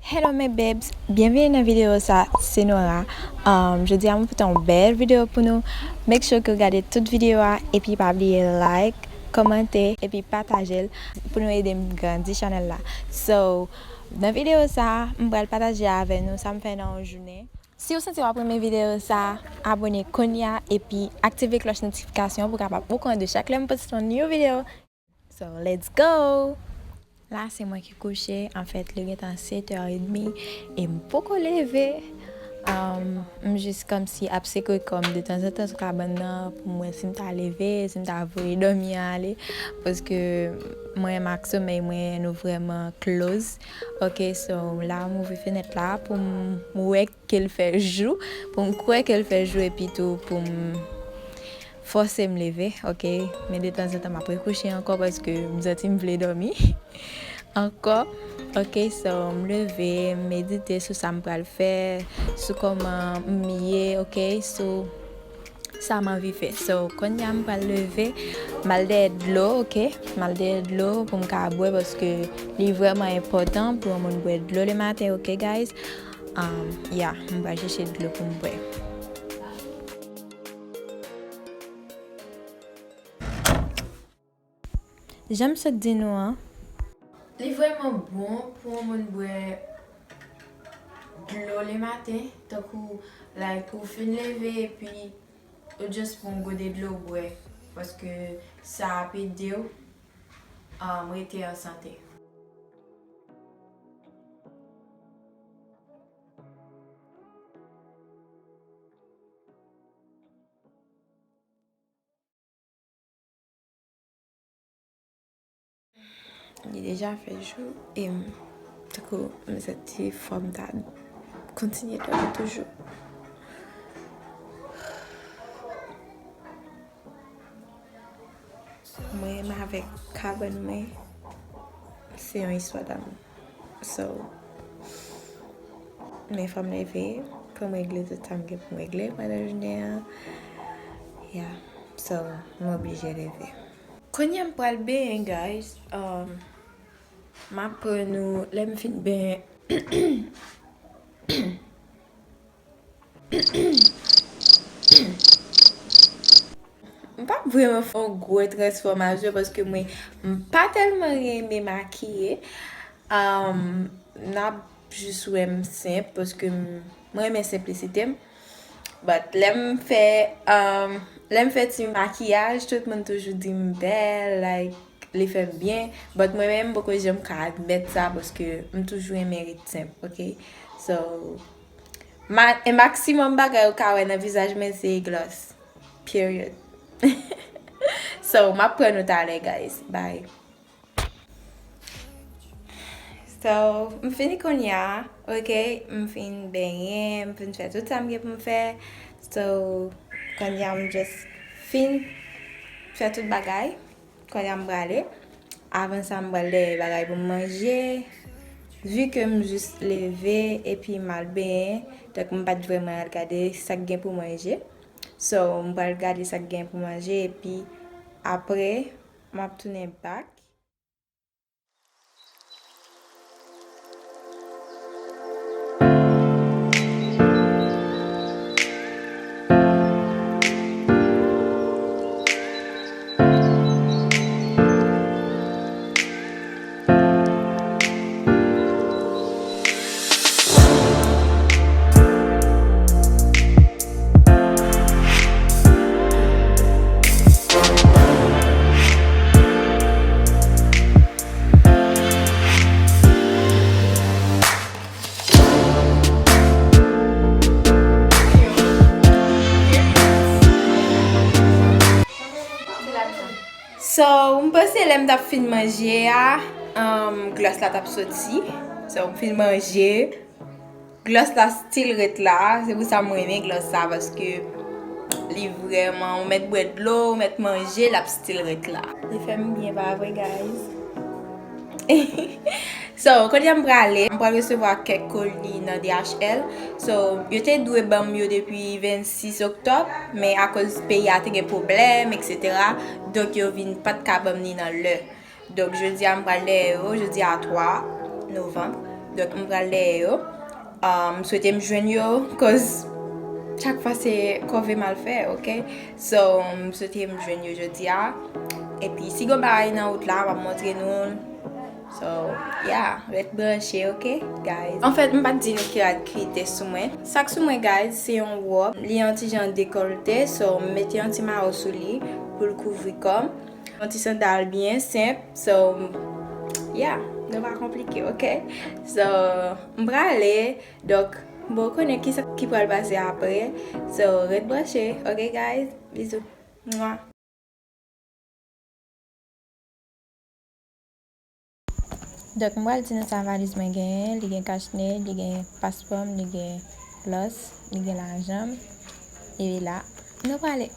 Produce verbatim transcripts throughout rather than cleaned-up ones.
Hello mes babes, byenvini nan videyo sa, se Nora. Um, jodi a mwen pote yon bèl videyo pou nou. Make sure ke w gade tout videyo a epi pa bliye like, kòmante epi pataje l pou nou ede m grandi chanèl la. So, nan videyo sa, m pral pataje avè nou sa m fè nan yon jounen. Si w santi w ap renmen videyo sa, abone kounye a epi aktive klòch notifikasyon pou w kapab okouran de chak lè m poste yon new video. So, let's go! La, se mwen ki kouche. Anfèt, li gentan sèt è edmi e m poko leve. Um, m jis kòmsi ap sekwe kò m detanzantan sou kabann nan pou m wè si m ta leve, si m ta voye dòmi an ale. Paske mwen ak somèy mwen, nou vrèman close. Ok, so la, m ouvri fenèt la pou m wè ke l fè jou, pou m kwè ke l fè jou epi tou pou m fòse m leve, ok? Men detanzantan m ap rekouche ankò paske m santi m vle dòmi ankò, ok? So, m leve, m medite sou sa m pral fè, sou kòman m ye, ok? Sou sa m anvi fè. So, kounye a m pral leve, m al dèyè dlo, ok? M al dèyè dlo pou m ka bwè paske li vrèman enpòtan pou yon moun bwè dlo le maten, ok, guys? Um, yeah, m pral chèche dlo pou m bwè. Jan m sot di nou an, li vrèman bon pou yon moun bwè dlo le maten, tankou, like, ou fin leve epi ou just pran yon gode dlo bwè, paske sa ap ede w, um, rete an sante. Li deja fè jou e m, tankou m santi fò m ta kontinye dòmi toujou. Mwen menm avèk kabann mwen, se yon istwa damou. So, men fò m leve, pou m regle tout sa m gen pou m regle pandan jounen an. Yeah, so, m oblije leve. Kounye a m pral benyen, guys. Um, m ap pran nou, lè m fin benyen, m pa vrèman fè yon gwo transfòmasyon paske mwen, m pa tèlman renmen makiye. Um, n ap jis wè m senp paske m, mwen renmen senplisite m. But lè m fè, um, lè m fè ti makiyaj, tout moun toujou di m bèl, like, li fè m byen. But mwen menm, m poko janm ka admèt sa paske m toujou renmen ret senp, ok? So, ma, e maksimòm bagay ou ka wè nan vizaj mwen se gloss. Period. So, m ap pran nou talè, guys. Bye. So, m fini kounye a, ok? M fin benyen, m fin fè tout sa m gen pou m fè. So, kounye a m just fin fè tout bagay. Kounye a m prale. Avan sa, m pral dèyè bagay pou m manje. Vu ke m jis leve epi m al benyen, donk m pa t vrèman al gade sa k gen pou manje. So, m pral gade sa k gen pou manje epi apre, m ap tounen back. So, m panse lè m t ap fin manje a, um, gloss la t ap soti. So, m fin manje. Gloss la still ret la, se pou sa m renmen gloss sa, paske li vrèman, ou mèt bwè dlo, ou mèt manje, l ap still ret la. Li fè m byen, pa vre, guys? So, kote m prale, m pral resevwa kèk koli nan D H L. So, yo te dwe ban m yo depi vennsis oktòb, men akoz peyi a te gen pwoblèm, etsetera, donk yo vin pa t ka ban m ni nan lè. Donk, jodi a, m pral dèyè yo, jodi a twa novanm. Donk, m pral dèyè yo. Um, m swete m jwenn yo, cause chak fwa se kòve m al fè, ok? So, m swete m jwenn yo jodi a. Epi, si gon bagay nan wout la, m ap montre nou l. So, yeah, ret branche, ok, guys? Anfèt, m pa t di nou ki rad ki te sou mwen. Sa k sou mwen, guys, se yon wòb. Li yon ti jan dekòlte, so, m mete yon ti mayo sou li pou l kouvri kò m. Yon ti sandal byen senp. So, yeah, nou pa konplike, ok? So, m prale. Donk, bon, ou konnen kisa ki pral pase apre. So, ret branche, ok, guys? Bizou. Mwa. Donk, m pral di nou sa valiz mwen genyen. Li gen kachne, li gen paspò m, li gen lòs, li gen lajan m. E la, nou prale.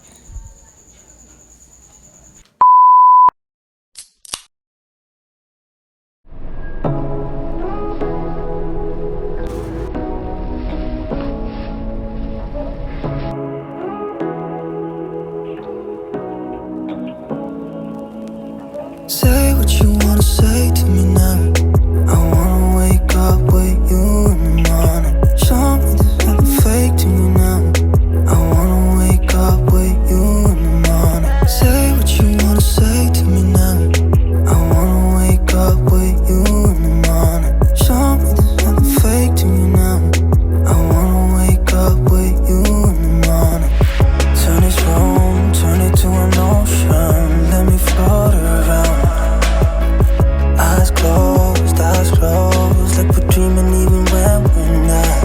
Say what you wanna say to me now. I wanna wake up with you in the morning. Show me there's nothing fake to you now. I wanna wake up with you in the morning. Say what you wanna say to me now. I wanna wake up with you in the morning. Show me there's nothing fake to you now. I wanna wake up with you in the morning. Turn this room, turn it to an ocean. Let me float around. Eyes closed, eyes closed, like we're dreaming even when we're not.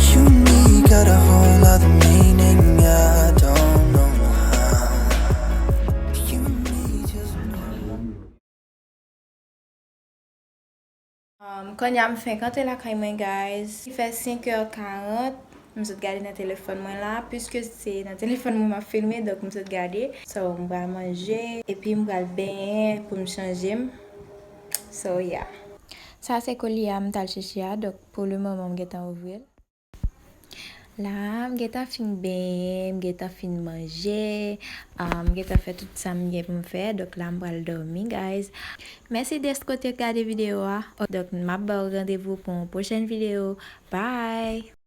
You and me got a whole lot of meaning, I don't know how. You and me just know. Um, kounye a m fenk antre lakay mwen, guys. Li fè senk è karant. M sot gade nan telefòn mwen la. Piske se nan telefòn mwen m ap filme, donk m sot gade. So, m pral manje, epi m pral benyen pou m chanje m. So, yeah. Sa se kolye a m t al chèche a, donk pou le moman m gentan ouvri l. La, m gentan fin benyen, m gentan fin manje, ah, m gentan fè tout sa m gen pou m fè. Donk la, m pral dòmi, guys. Mèsi dèske w te gade videyo a. Donk, m ap ba w randevou pou yon pwochèn videyo. Bye!